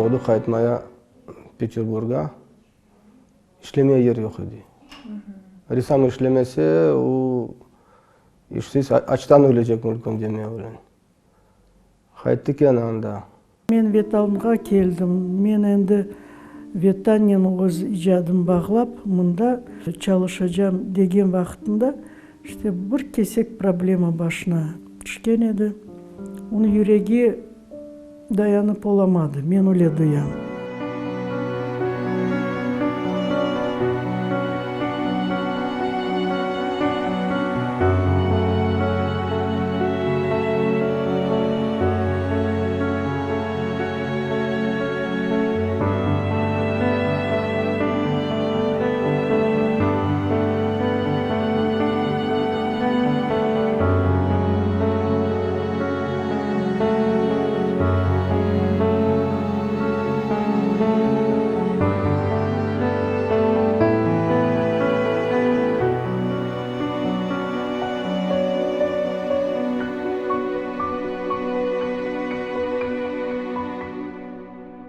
Oldı qaytmaya Peterburga. İşlemeye yer yoq edi. Ressam işlemese, o işsiz açtan ölecek mümkün deme öyle. Qayttı kene anda. Men Vetanğa keldim. Men endi Vetannen öz icadım bağlap, mında çalışacam degen vaqıtında, işte, bir kesek problema başına tüşken edi. Onıñ yüregi dayanıp olamadı, men öyle duyam.